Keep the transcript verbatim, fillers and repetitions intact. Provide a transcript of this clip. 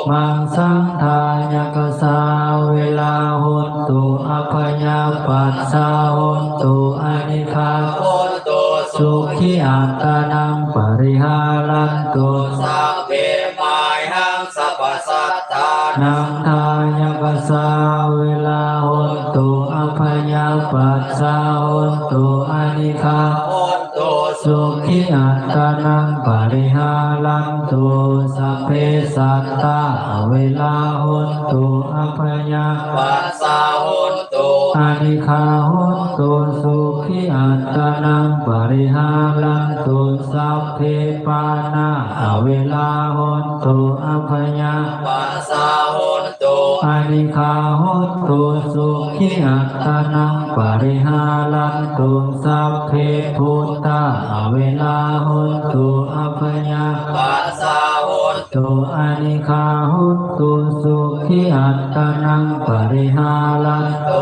maṃ saṅ dāyakasā averā hontu, abhayapassā hontu, anīghā hontu, sukhī attānaṃ pariharantu. Sabbe mayaṃ sabbasattānaṃ dāyakasā averā hontu, abhayapassā hontu, anīghā hontu, sukhī attānaṃ pariharantu. Sabbe sattā averā hontu, abhayapassā hontu, anīghā hontu, sukhī attānaṃ pariharantu. Sabbe pāṇā averā hontu, abhayapassā hontu, anīghā hontu, sukhī attānaṃ pariharantu. Sabbe bhūtā averā hontu, abhayapassā hontu, anīghā hontu, sukhī attānaṃ pariharantu.